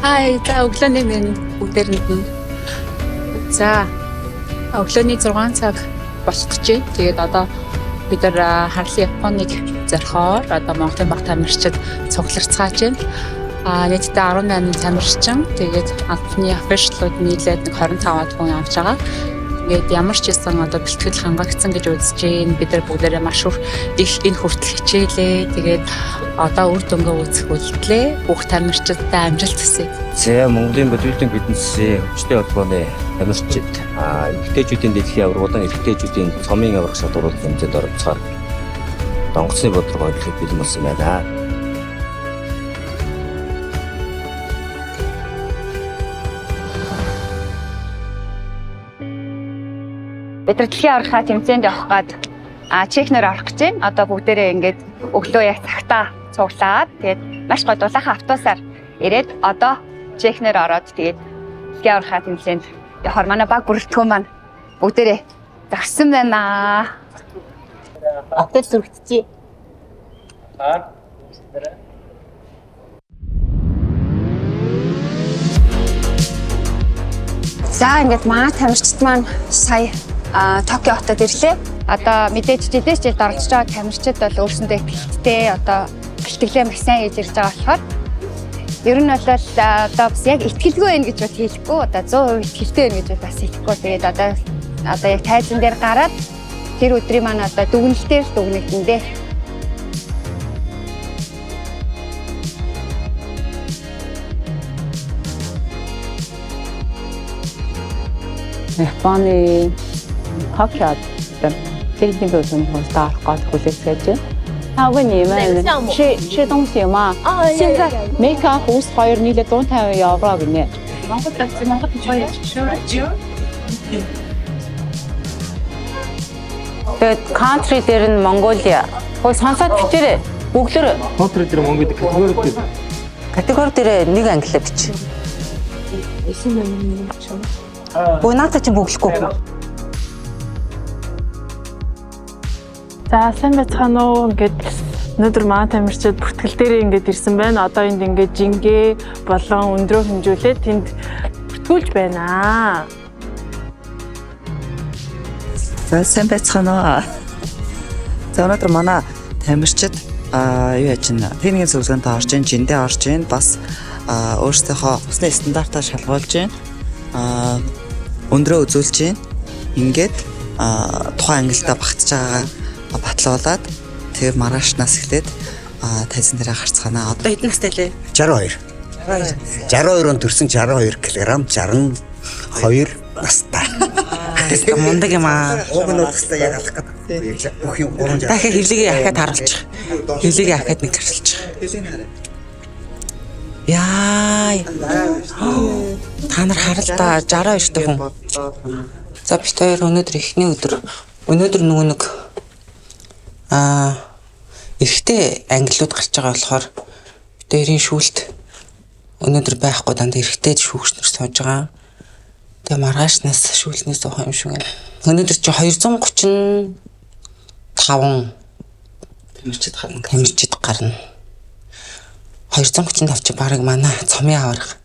Хай, за өглөөний минь бүгдээрэнд нь. За өглөөний 6 цаг болох гэж байна. Тэгээд одоо бид нар харлын Японыг зорихоор одоо Монголын баг тамирчид цугларцгааж байна. Нийтдээ 18 тамирчин. Тэгээд албаны official-ууд нийлээд нэг 25-аад хүн авч байгаа. Ингээд ямар ч гэсэн одоо бэлтгэл хангагдсан гэж үзэж байна. Бид нар бүгдээрээ маш их энэ хүртэл хичээлээ. Тэгээд одоо үр дүнгээ үзэх үлдлээ. Бүх тамирчидтай амжилт хүсье. За Монголын бодибилдинг бизнесийн хүчтэй холбооны тамирчид эмэгтэйчүүдийн дэлхийн аварга болон эрэгтэйчүүдийн цомын аварга шалгаруулах хэмжээнд оролцохоор онгоцны бодлого орлоход бэлэн болсон байна. Бид нар дэлхийн аварга тэмцээнд явах гад чехнэр орох гэж байна. Одоо бүгдээрээ ингээд өглөө яг цагтаа цуглаад тэгээд маш гоё дулаахан автобусаар ирээд одоо чехнэр ороод тэгээд дэлхийн аварга тэмцээнд явахаар манай баг бүрэлдэхүүн маань бүгдээрээ зогссон байна. Отел зүрхтжээ. За ингээд манай тамирчид маань сая Токио хотод ирлээ. Одоо мэдээж жилээс жилд оролцож байгаа тамирчид бол өөрсөндөө итгэлтэй одоо бэлтгэлээ маш сайн хийж ирж байгаа болохоор ер нь бол одоо бас яг итгэлгүй байх гэж бол хэлэхгүй, одоо 100% итгэлтэй байх гэж бол бас хэлэхгүй. Тэгээд одоо яг тайзан дээр гараад тэр өдрийн маань одоо дүгнэлтээр л дүгнэгдэн дээ. Японы Токиод техник үзэн орох гол хүлээцгээж байна. 他问你们吃吃东西吗？现在没看胡хоёр нийлээд 150 евро гинэ. Монгол такси Монгол гоё ярьж. Тэгээд country дээр нь Mongolia. Хөөе сонсоод бичээрэй. Гуглээр Country дээр Монгол категори дээр категори дээр нэг англиар бич. Бөө наата чинь бөглөхгүй. За сайн байцгаана уу? Ингээд өнөөдөр манай тамирчид бүртгэл дээрээ ингээд ирсэн байна. Одоо энд ингээд жингээ болон өндрөө хэмжүүлээд тэнд бүртгүүлж байна. За сайн байцгаана уу. За өнөөдөр манай тамирчид юу яаж байна? Техникийн зөвлөгөөнд орж ийн, жиндээ орж ийн, бас өөрсдийнхөө усны стандартаа шалгуулж ийн, өндрөө үзүүлж ийн. Ингээд тухайн ангилдаа багтж байгаагаа батлуулаад тэгээ маргаашнаас эхлээд тайзан дээрээ гарцгаана. Одоо хэдэн настай лээ? 62. 62 он төрсэн 62 кг 62 настай. Тэстэ мундаг юм аа. Уг нь бол хэвээр яг алах гэдэг. Бүх юм 360. Дахиад хөвлөгийг ахаад харуулчих. Хөвлөгийг ахаад нэг харшилчих. Яа. Та нар харал та 62 та хүн. За бит хоёр өнөөдөр эхний өдөр өнөөдөр нөгөө нэг эрэгтэй англиуд гарч байгаа болохоор бит хоёрын шүүлт өнөөдөр байхгүй, дандаа эрэгтэй шүүгч нар сууж байгаа. Тэгээ маргаашнаас шүүлтнээс суух юм шиг байна. Өнөөдөр чи 235 Тамирчид гарна. тамирчид гарна. 235 чи бараг манай цомын аварга,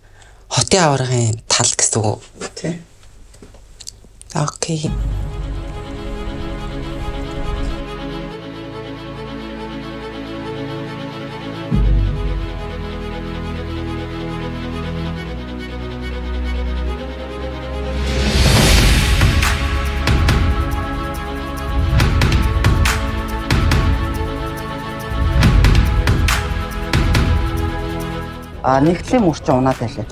хотын аваргын тал гэсэн үг. Тий. Окей. Нэгтлийн мөр чинь унаад байлаа.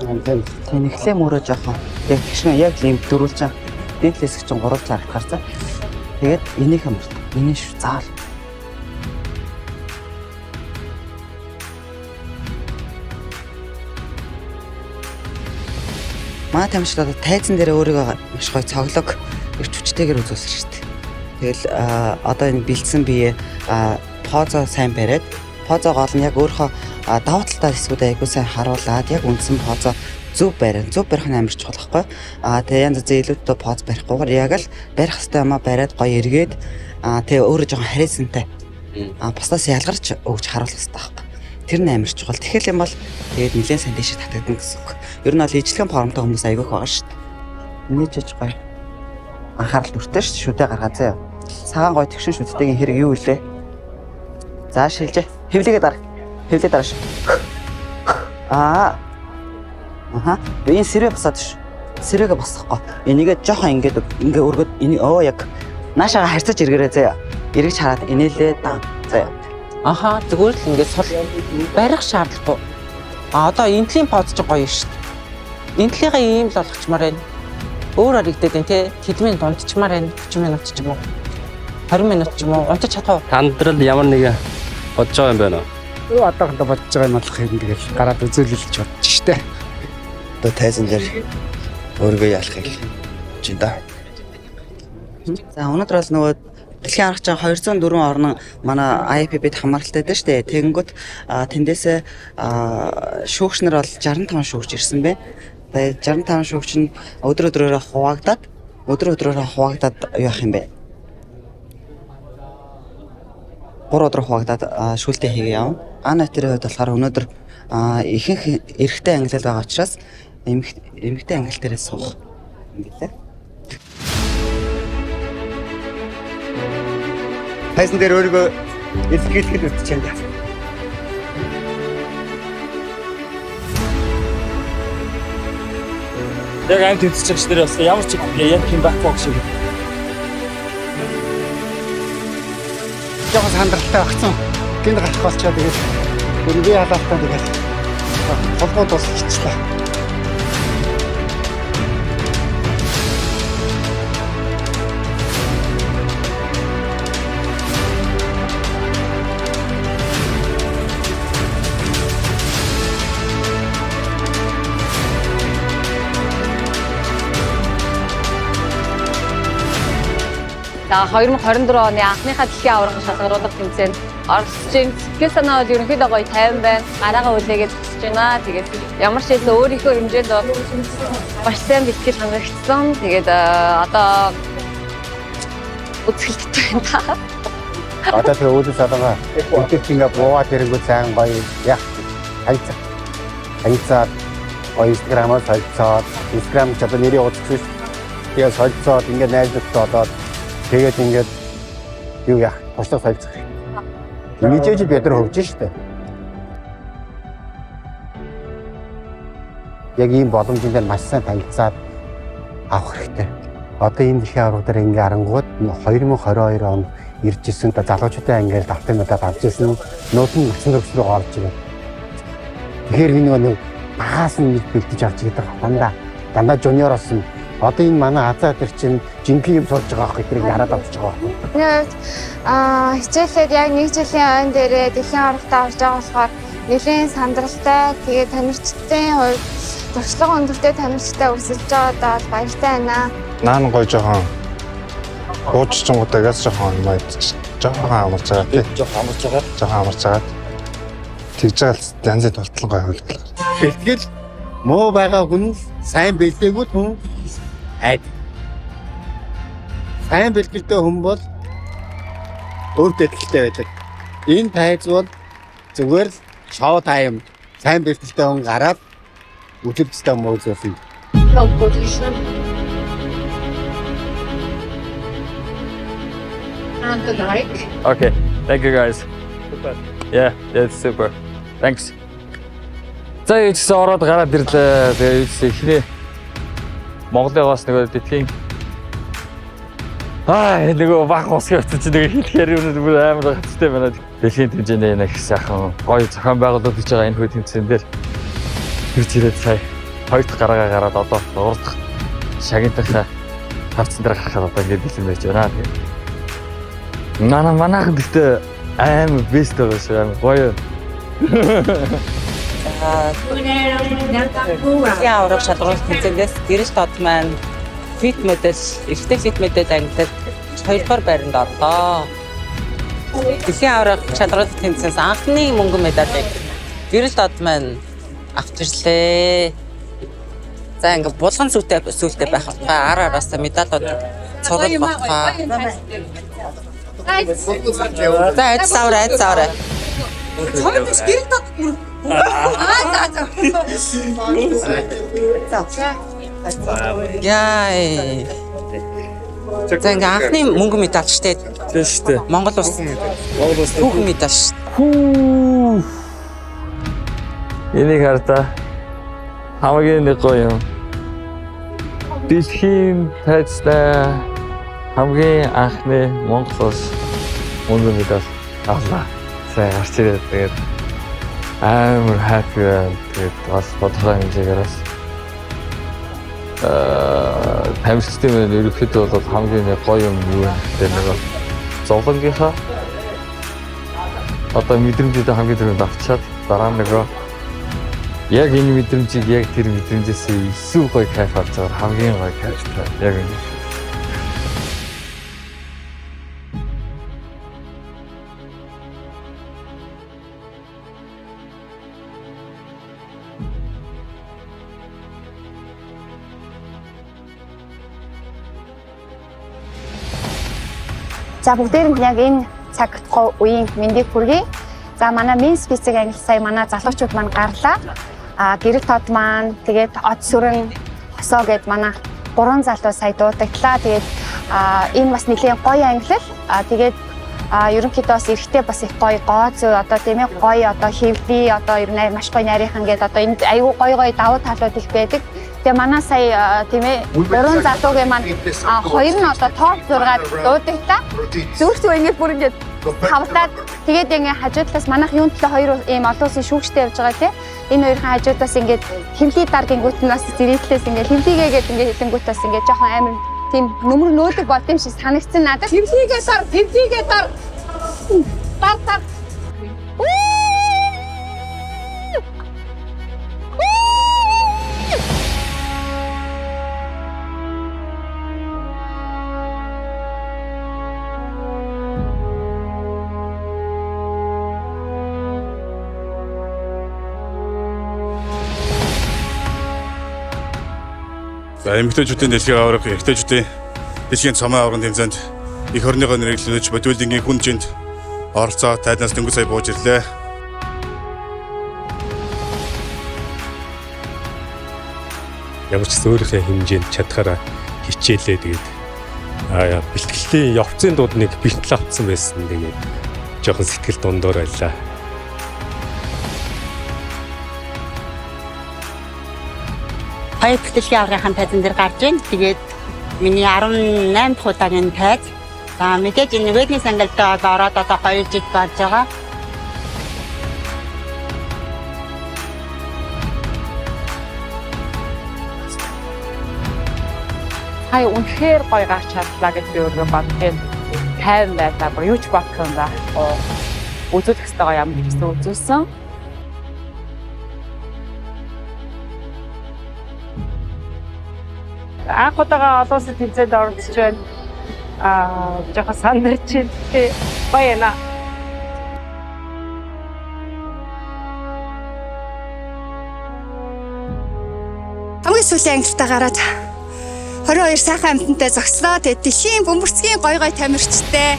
Тийм нэгтлийн мөрөө жоохон яг тэгшмээ яг л юм дөрүүлж байгаа. Дээд хэсэг чинь гурвалж харагдахаар за. Тэгээд энийхээ мөрт. Миний шүү заал. Манай тамирчид одоо тайзан дээр өөрийгөө маш гоё цоглог эрч хүчтэйгээр үзүүлсэн шүү дээ. Тэгэл одоо энэ бэлдсэн бие позо сайн бариад позо гол нь яг өөрийнхөө давуу талтай хэсгүүдээ айгуу сайн харуулад яг үндсэн позо зөв барина. Зөв барих нь амар чухал байхгүй. Тэгээ янз бүрийн илүүтэй поз барихгүйгээр яг л барих хэвээр юмаа бариад гоё эргээд тэгээ өөрөө жоохон харизмтай. Бусдаас ялгарч өгч харуулах хэрэгтэй байхгүй. Тэр нь амар чухал. Тэгэхэл юм бол тэгээд нэлээд сайн дэше татагдана гэсэн үг. Ер нь бол ижлэгэн формтой хүмүүс айгүйх байгаа шүү дээ. Миний чиж гоё. Анхаарал дүртэй шүү дээ. Шүдэ гаргаа заяа. Цагаан гоё тэгшин шүдтэйгийн хэрэг юу илээ? За шилжээ. Хевлэгээ дараа. Хевлээ дараа шүү. Аа. Аха. Энэ сэрвэ босоод ш. Сэрвэгээ босгохгүй. Энийгээ жоохон ингээд ингээ өргөд эний оо яг наашаага харьцаж эргэрээ заяа. Эргэж хараад инээлээ дан заяа. Аха, зүгээр л ингээд сул барих шаардлагагүй. А одоо энтлийн поз ч гоё шүү дээ. Энтлийнхаа ийм л болгочмаар байна. Өөр харагдаад байна те. Тэдмийн дундчмаар байна. 30 минут ч юм уу. 20 минут ч юм уу. Унтаж чадах уу? Тандрал ямар нэгэн бодож байгаа юм байна уу? Одоохондоо бодож байгаа юм болох юм тэгэл гараад үзүүлэлж бодож штэ. Одоо тайзан дээр өөрийгөө ялахыг чинь да. За өнөөдөр бол нөгөө дэлхийн аргач 204 орн манай IFBB-д хамааралтай байдаг шүү дээ. Тэгэнгүүт тэндээсээ шүүгч нар бол 65 шүүгч ирсэн байна. Тэгээд 65 шүүгч нь өдөр өдрөөрөө хуваагдаад өдөр өдрөөрөө хуваагдаад юу ах юм бэ? 3 өдөр хуваагдаад шүүлтээ хийгээ явна. Ана тэрийн хувьд болохоор өнөөдөр ихэнх эрэгтэй ангилал байгаа учраас эмэгтэй ангилал дээрээ суух юм билээ. Тайзан дээр өөрийгөө илэрхийлэхэд үзэж байна. Яг амт тэмцэж дээр бас ямар ч яг юм байхгүй шиг. Жохон сандралтай багцсан. Гинд гарах болчоо тэгээд бүр би халаалтаа тэгээд холбоо дуусчихлаа. За 2024 оны анхныхаа дэлхийн аварга шалгаруулах тэмцээнд оролцож байна. Сэтгэл санаа бол ерөнхийдөө гоё тайван байна. Гараагаа үлээгээд зогсож байна. Тэгээд ямар ч хэлсэн өөрийнхөө хэмжээнд бол маш сайн бэлтгэл хангагдсан. Тэгээд одоо үзэсгэлэнтэй байна та. Одоо тэр үүдэл салгаа өдөр чи ингээ буугаад ирэнгүү сайн гоё яах танилцаа. Танилцаад гоё Instagram-аар солилцоод Instagram ч одоо нэрээ уулзсан шүү. Тэгээ солилцоод ингээ найз нөхдөд болоод тэгээд ингээд юу яах туршлага солилцох хэрэгтэй. Ингэж бид нар хөгжин шүү дээ. Яг ийм боломжийн дээр маш сайн танилцаад авах хэрэгтэй. Одоо энэ дэлхийн аварга дээр ингээ харангууд 2022 онд ирж исэн залуучуудын ангиар алтан медаль авч ирсэн. Нууд нь насан турш руу орж ирээ. Тэгэхээр энэ нэг багаас нь бэлдэж авч ирдэг дандаа жуниор болсон. Одоо энэ манай Азаа тэр чинь жинхэнэ юм сурж байгаа байхгүй тэрийг хараад авч байгаа байхгүй. Миний хувьд хичээлээд яг нэг жилийн ойн дээрээ дэлхийн аваргад орж байгаа болохоор нэлээд сандралтай, тэгээд тамирчдын хувьд туршлага өндөртэй тамирчтай өрсөлдөж байгаадаа бол баяртай байна. Наан гой жоохон ууччингуудаагаас жоохон юм айдчих. Жоохон амарч байгаа тий. Жоохон амарч байгаа. Жоохон амарч байгаа. Тэгж байгаа л янзын тултлан гой хөлтлөө. Бэлтгэл муу байгаа хүн сайн бэлдээгүй хүн айд. Сайн бэлтгэлтэй хүн бол өөр бэлтгэлтэй байдаг. Энэ тайз бол зүгээр л шоу тайм. Сайн бэлтгэлтэй хүн гараад үлэмжтэй муу зүйлийг. Okay, thank you guys. Super. Yeah, that's super. Thanks. За юу ч гэсэн ороод гараад ирлээ. Тэгээ юу ч гэсэн эхний Монголын бас нөгөө дэлхийн нөгөө баг усгийн утсан чинь нөгөө хэлэхээр юм бүр амар гацтай байна. Дэлхийн хэмжээний нэг сайхан гоё зохион байгуулалт хийж байгаа энэ хүү тэмцээн дээр ирж ирээд сая хоёр дахь гараагаа гараад одоо гурав дахь шагнатынхаа хавцан дээр гарахад одоо ингэ бэлэн байж байна. Тэгээд манайхан гэхдээ амар бест байгаа шүү, амар гоё. Дэлхийн аварга шалгаруулах тэмцээндээс гэрэл дод маань фит модель, эрэгтэй фит модель ангилал 2 дугаар байранд орлоо. Дэлхийн аварга шалгаруулах тэмцээнээс анхны мөнгөн медалийг гэрэл дод маань авч ирлээ. За ингээ булган сүлтэй байх батугай ар араасаа медалууд цугал батугай. За айц савраа, айц савраа. Цомд биш гэрэл тод бүр. Аа, за за. За. Яа. За, ингээ анхны мөнгө медаль штэ. Тийм штэ. Монгол улс. Монгол улс түүхэн медаль штэ. Хүү. Энийг хар та. Хамгийн нэг гоё юм. Дэлхийн тайзтай хамгийн анхны Монгол улс мөнгө медаль авлаа. Сайн гарч ирээд, тэгээд амар happy байна. Тэгээд бас тодорхой хэмжээгээр бас тамирчдын маань ерөнхийдөө бол хамгийн нэг гоё юм юу вэ гэхээр нэг зовлонгийнхаа одоо мэдрэмжүүдээ хамгийн түрүүнд авчаад, дараа нь нөгөө яг энэ мэдрэмжийг яг тэр мэдрэмжээс илүү гоё кайф авч байгаа, хамгийн гоё кайфтай яг энэ. За, бүгдээрэнд яг энэ цаг үеийн мэндийг хүргэе. За, манай Men's Physique англи сая манай залуучууд маань гарлаа. А гэрэл тод маань, тэгээд од сүрэн хосоо гэд манай гурван залуу сая дуудаглаа. Тэгээд энэ бас нэлийн гоё ангилал. А тэгээд ерөнхийдөө бас эрэхтэй бас их гоё гоо зүй одоо, тийм ээ, гоё одоо хэвлий, одоо ер нь маш гоё нарийнхан гээд одоо энд айгүй гоё гоё давуу талууд их байдаг. Тэгээ манай сая, тийм ээ, гурван залуугийн маань хоёр нь одоо топ 6 дуудаглаа. Зүрх зүг ингээд бүр ингээд хавлаад, тэгээд ингээд хажуу талаас манайх юун төлөө хоёр ийм олон улсын шүүгчтэй явж байгаа, тийм, энэ хоёрын хажуудаас ингээд хэмлий дар гингүүт нь бас зэрэглээс ингээд хэмлийгээ гээд ингээд хэлэнгүүт бас ингээд жоохон амар тийм нүмер нөөдөг болд юм шиг санагдсан надад. Хэмлийгээ дар, хэмлийгээ дар. Дар, дар. За, эмэгтэйчүүдийн дэлхийн аварга, эрэгтэйчүүдийн дэлхийн цомын аваргын тэмцээнд эх орныгоо нэрнэлж бодибилдингийн хүн жинд оролцоо тайзнаас дөнгөж сая бууж ирлээ. Ямар ч гэсэн өөрийнхөө хэмжээнд чадхаараа хичээлээ, тэгээд бэлтгэлийн явцын дунд нэг бэлтгэл авцсан байсан. Тэгээд жоохон сэтгэл дундуур байлаа. Хоёр дахь дэлхийн аваргын тайзан дээр гарч байна. Тэгээд миний 18 дахь удаагийн тайз. За, мэдээж энэ wellness ангилалд ороод одоо 2 жил болж байгаа. Сая үнэхээр гоё гарч чадлаа гэж би өөрөө боддог. Тайван байлаа. Бүр юу ч бодох юм байхгүй. Үзүүлэх ёстойгоо ямар ч гэсэн үзүүлсэн. Анх удаага олон улсын тэмцээнд оролцож байна. Аа, жоохон сандарч байна. Гоё яана. Хамгийн сүүлийн ангилалтаа гараад 22 сайхан амьтантай зогслоо. Тэгээд дэлхийн бөмбөрцгийн гой гой тамирчтай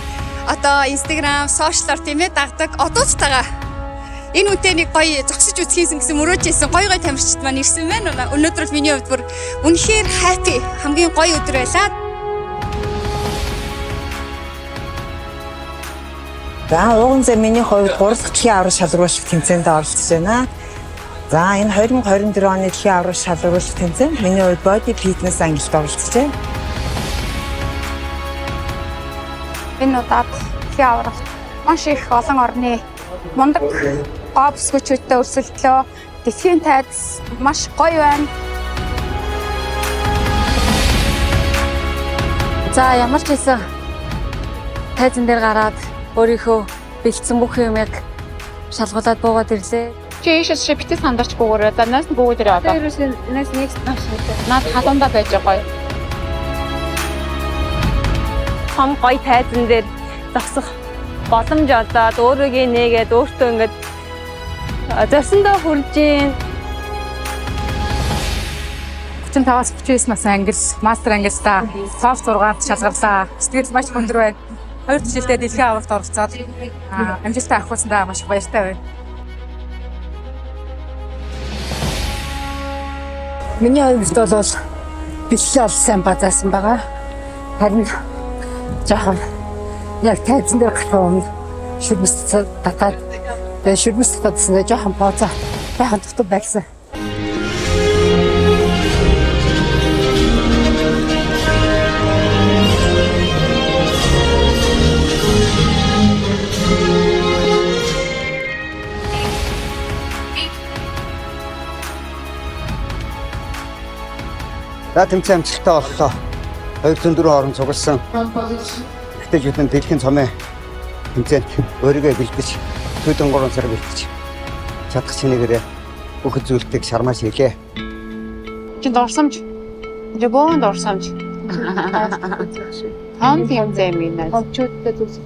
одоо Instagram, social оор, тийм ээ, дагдаг одуудтайгаа энэ үнтэй нэг гоё зогсож үзхийсэн гэсэн мөрөөж ирсэн гоё гоё тамирчид маань ирсэн байна. Өнөөдөр бол миний хувьд бүр үнэхээр happy, хамгийн гоё өдөр байлаа. За, ууган зам миний хувьд 3 дахь дэлхийн аварга шалгаруулах тэмцээнд оролцож байна. За, энэ 2024 оны дэлхийн аварга шалгаруулах тэмцээн миний хувьд body fitness ангилалд оролцож байна. Энэ удаад дэлхийн аваргад маш их олон орны мундаг гоо бүсгүүчүүдтэй өрсөлдлөө. Дэлхийн тайз маш гоё байна. За, ямар ч байсан тайзан дээр гараад өөрийнхөө бэлдсэн бүх юмыг шалгуулад буугаад ирлээ. Чи ийшээс чи битээ сандарчгүйгээр за наас нь буугаад ирээ одоо. Ерөөсөө нээс next маш Наад халуунда байж гоё. Том гоё тайзан дээр зогсох боломж олоод, өөрийгөө нээгээд, өөртөө ингээд зорьсондоо хүрж гин. 35-аас 39 насны ангил мастер ангилалдаа топ 6-нд шалгарлаа. Сэтгэл маш өндөр байна. Хоёр дахь жилдээ дэлхийн аваргад оролцоод амжилттай авахсандаа маш их баяртай байна. Миний хувьд бол бэлтлээ бол сайн базаасан байгаа. Харин жоохон яг тайзан дээр гарах өмнө шүрмэс татаад, тэгээ шүрмэс татсанаа жоохон поза байхan дутуу байсан. За, тэмцээн амжилттай боллоо. 204 орон цугласан. Эрэгтэйчүүдийн дэлхийн цомын тэмцээнд өөрийгөө бэлдэж, төдөн 3 сар бэлдэж чадах чинээгээр бүх зүйлтийг шармаа шийлээ. Чин дурсамж. Жобон дурсамж. Том тэмцээн минь. Хомчүүдтэй зүс.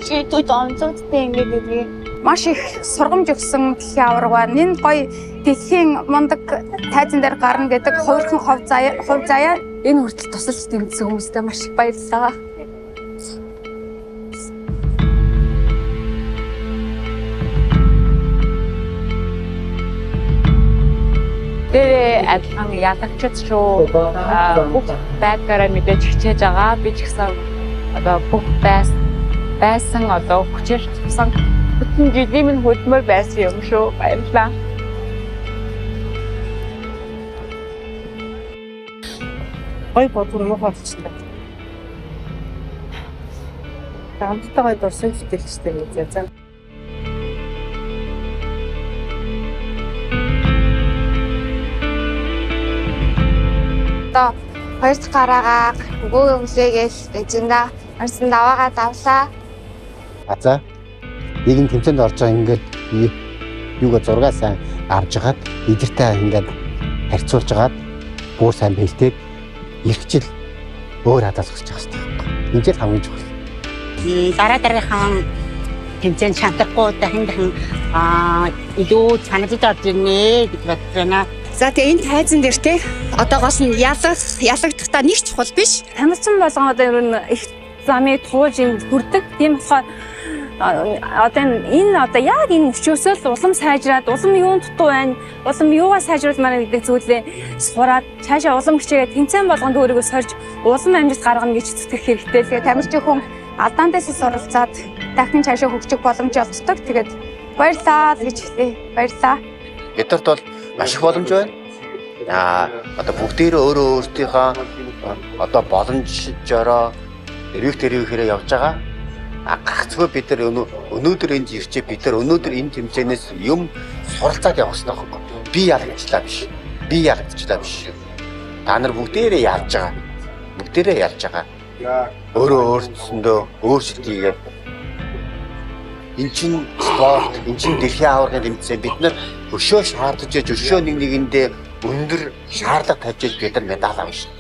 Чи томцуудтай ингэж гэдэг. Маш их сургамж өгсөн дэлхийн аварга байна. Энэ гоё дэлхийн мундаг тайзан дээр гарна гэдэг хувирхан хов заяа, хувь заяа. Энэ хүртэл тусалж дэмжсэн хүмүүстээ маш их баярлалаа. Дээрээ адилхан ялагчд шүү, бүх байдгаараа мэдээж хичээж байгаа. Би ч гэсэн одоо бүх байсан одоо хүчээр туссан бүтэн жилийн минь хөдөлмөр байсан юм шүү. Баярлалаа. Гой бодгор муухай болчихлоо. Амттай гой дурсамж дэлчтэй гэж за. Одоо хоёр дахь гараагаа өгөөгөө хүлээгээл эжэндэ орсон даваагаа давлаа. А за, нэгэн тэмцээнд орж байгаа ингээд юугаа зургаа сайн авч хагаад эдэртэй ингээд харьцуулж хагаад бүр сайн бэлтээд эх жил өөр хадгалах гэж байгаа хэрэгтэй байхгүй. Энэ жил хамгийн чухал. Дараа дараагийнхаа тэмцээнд шантрахгүй дахин дахин илүү чанарт орж ирнэ гэж бодож байна. За, тэгээ энэ тайзан дээр те одоо гол нь ялах, ялагдахдаа нэг чухал биш. Тамирчин болгон одоо ер нь их замыг туулж энд хүрдэг. Тийм болохоор одоо энэ одоо яг энэ өчөөсөө л улам сайжраад, улам юун дутуу байна, улам юугаа сайжруулмаар гэдэг зүйлээ сураад, цаашаа улам хичээгээд тэмцээн болгонд өөрийгөө сорж улам амжилт гаргана гэж зүтгэх хэрэгтэй. Тэгээ тамирчин хүн алдаандаас суралцаад дахин цаашаа хөгжих боломж олддог. Тэгээд баярлалаа гэж хэлье. Баярлалаа. Бидэрт бол маш их боломж байна. Одоо бүгдээрээ өөрөө өөрсдийнхөө одоо боломжоор эрвэх тэрвэхээрээ явж байгаа. А гагцгүй бид нар өнөөдөр энд ирчээ, бид нар өнөөдөр энэ тэмцээнээс юм суралцаад явах хэрэгтэй байхгүй. Би ялагдчихлаа биш. Би ялагдчихлаа биш. Та нар бүгдээрээ ялж байгаа. Бүгдээрээ ялж байгаа. Өөрөө өөрсөндөө өөрчлөлт хийгээд, эн чинь спорт, эн чинь дэлхийн аваргын тэмцээн, бид нар өшөө шаардаж, өшөө нэг нэгэндээ өндөр шаардлага тавьж бид нар медаль авна шүү.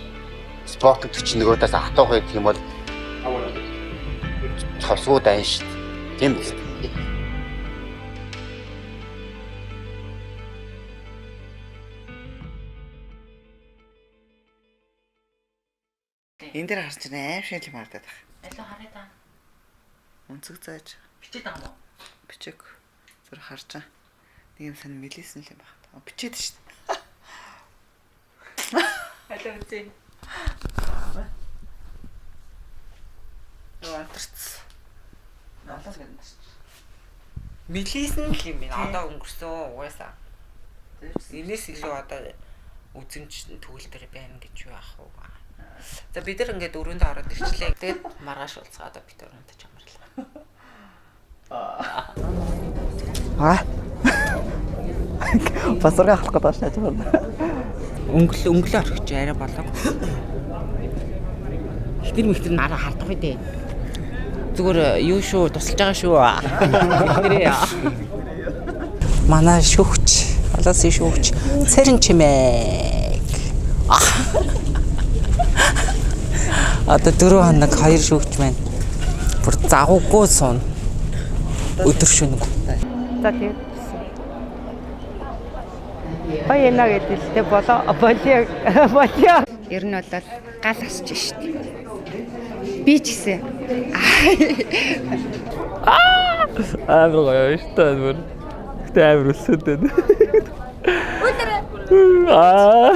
Спорт гэдэг чинь нөгөөдөөс атуух гэх юм бол цовсгуу дайн шүү дээ. Тийм биз? Энэ дээр харж байна, аим шиг юм харагдаад байна. Алуу харъя та. Өнцөг зааж. Бичээд байгаа юм уу? Бичээг. Зүр харж байгаа. Нэг юм сайн мэлээсэн л юм байна. Бичээд шүү дээ. Алуу үзье. Юу антарц. Олон гэнэ шүү. Мэлээсэн л юм байна. Одоо өнгөрсөн угаасаа. Энэс илүү одоо үзэмж төгөлдөр байна гэж юу ах вэ? За, бид нар ингээд өрөөндөө ороод ирчлээ. Тэгээд маргааш уулзгаа, одоо бид өрөөндөө чамарлаа. Аа. Басарга авах гэдэг шааж байна. Өнгөл өнгөлөө орхиж арай болоо. Эхнэр мехтэр нараа хардах үү дээ. Зүгээр юу шүү, тусалж байгаа шүү. Эхнэрээ. Манай шүүгч, олоос шүүгч Цэрэн чимээг. Одоо 4 хоног хоёр шүүгч маань бүр загуугүй суун. Өдөр шөнөгүй. За, тэгээд баяна гэдэг л дээ, болоо болио болио. Ер нь бол гал асч штт. Би ч гэсэн. Амар гоё шүү дээ бүр. Гэтэ амар өлсөд байна. Аа.